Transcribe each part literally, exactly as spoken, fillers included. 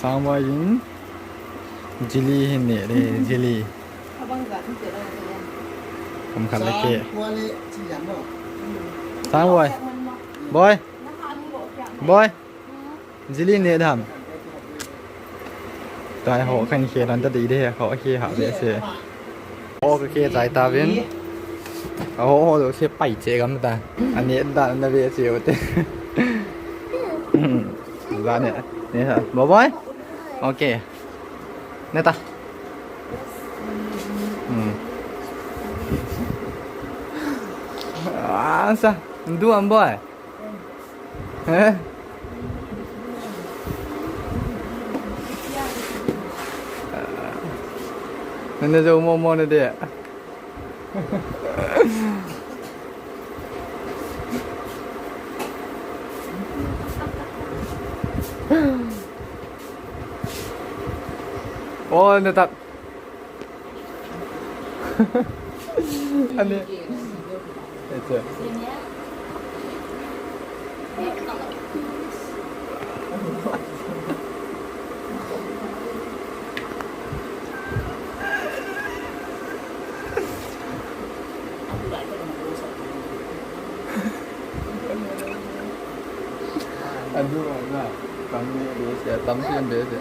Sangboy in jili hin ne le jili. Kam khat le ke. Sangboy. Boy. Boy. Jili ne dam. Tai ho kan ke lan ta di de ho ke ha be se. Ho ke ke tai ta vin. Ho ho lo se pai che gam ta. Ani da na be se o te. Ba ne. Ne ha. Boy. Okay. Neta. Hmm. Ah, sa. Ndu am boy. Eh? Nene jo mo mo ne de. Oh, neta. Ani. Ito. Adu na, kami biasa, tampian biasa.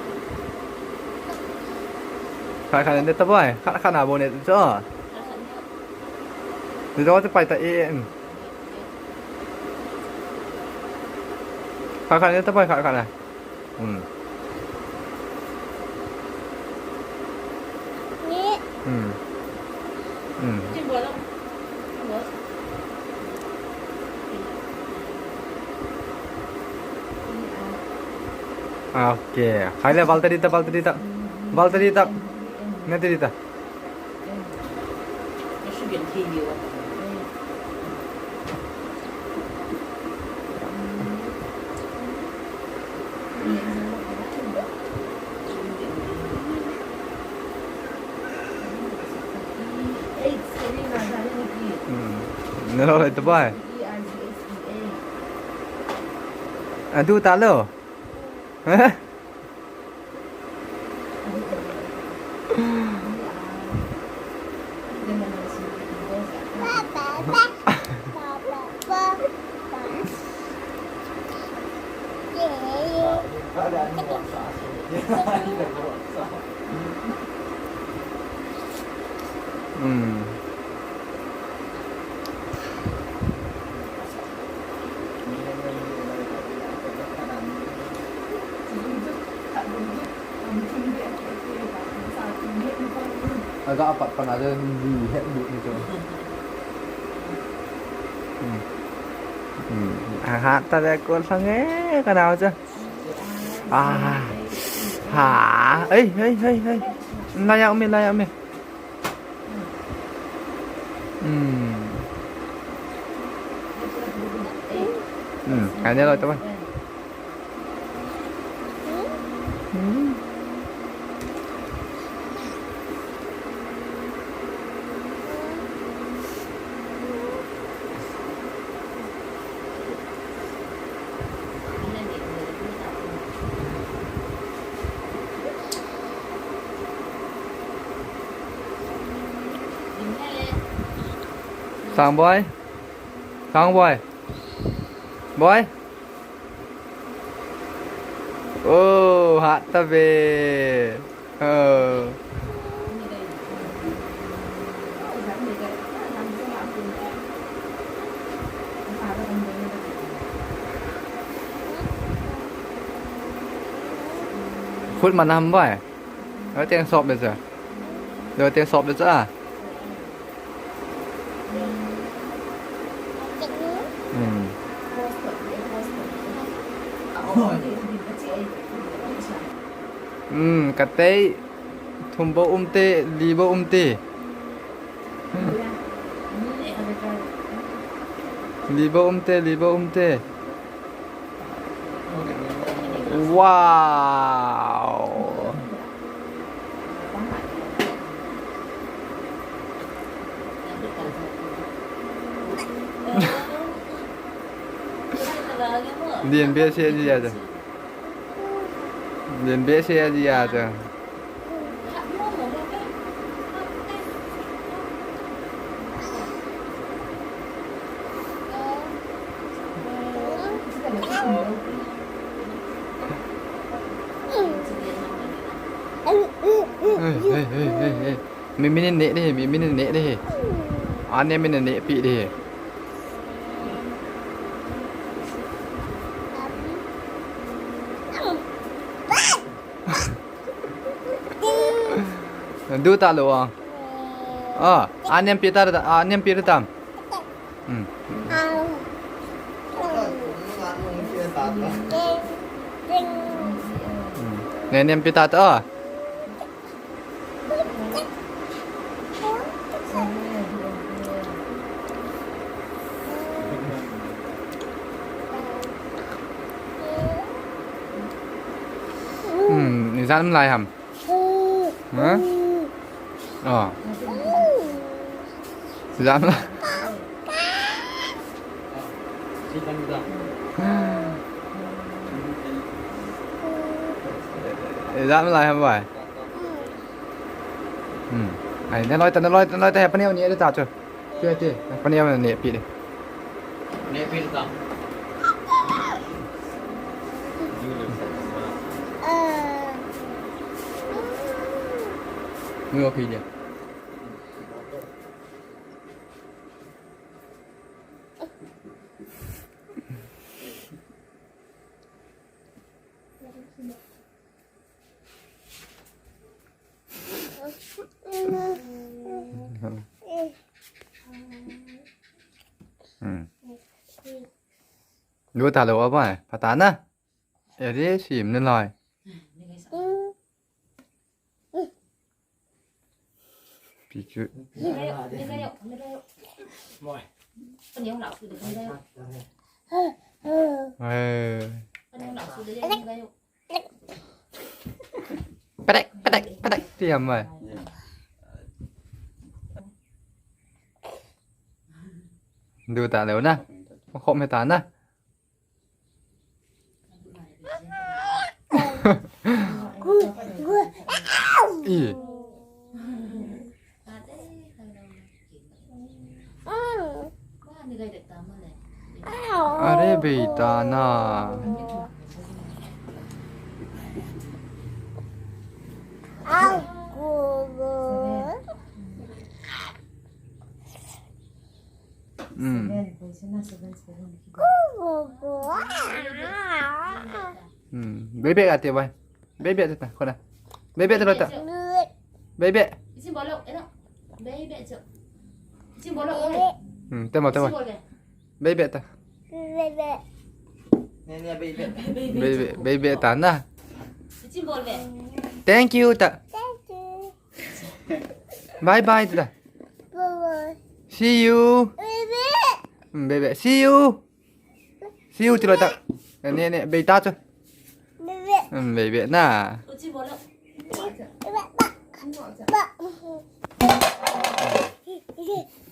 Khat khat ne ta boy, khat khat na bo ne cho. Ni jo te pai ta e. Khat khat ne ta boy, khat khat na. Hmm. Ni. Hmm. Hmm. Okay. Khai le, bal ta di ta, bal ta di ta. Bal ta di ta. Ne ta di ta. Hmm. Nalo le ta boy. Adu ta lo. Hmm. Aga apat pana je li het bu ni chu. Hmm. Hmm. Aha, ta le ko sang e, ka nao chu. Ah. Ha. Ei, ei, ei, ei. La ya me, la ya me. Hmm. Hmm, kanya lo teman. Hmm. Sang boy. Sang boy. Boy. Oh, hat ta be. Oh. Khut ma nam boy. Lo teng sop le cha. Lo teng sop le cha. Hmm. Hmm, ka tei. Thum bou um te, li bou um te. Li bou um te, li bou um te. Wow. Lian bia se ji ya. Len behseh a ji a chu. Hey, hey, hey, hey, hey. Mi, mi nin neh di, mi, mi nin neh di. Ane mi nin neh pi di. Du ta lo a. Ah, ane pi ta da, ane pi ta. Hmm. Hmm. Ne nem pi ta ta. Hmm, ijat um lai ham? Ha? Oh. Ijat um lai. Ijat um lai ham bai? Hmm. Ai, na loi ta, na loi, na loi ta, he pa neo ni ta chu. Ti, ti, he pa neo ni pi di. Ni pi ta. Ni pi di. Hmm. Lu ta lo a bai, pha ta na. Ere sim ni lai. Pi chu. Eh. Padek, padek, padek. Ti ham mai. Du ta leu na. Ma khom he ta na. I. Are bei ta na. Hmm. Hmm. Bei bei ate bai. Bei bei ta, kona. Bei bei ta, ta. Bei bei. Hmm, tema, tema. Bei bei ta. Bei bei, bei bei ta na. Thank you ta. Bye bye ta. See you. Hmm, bei bei. See you. See you ti loi ta. Ne, ne, bei ta chu. Hmm, bei bei na.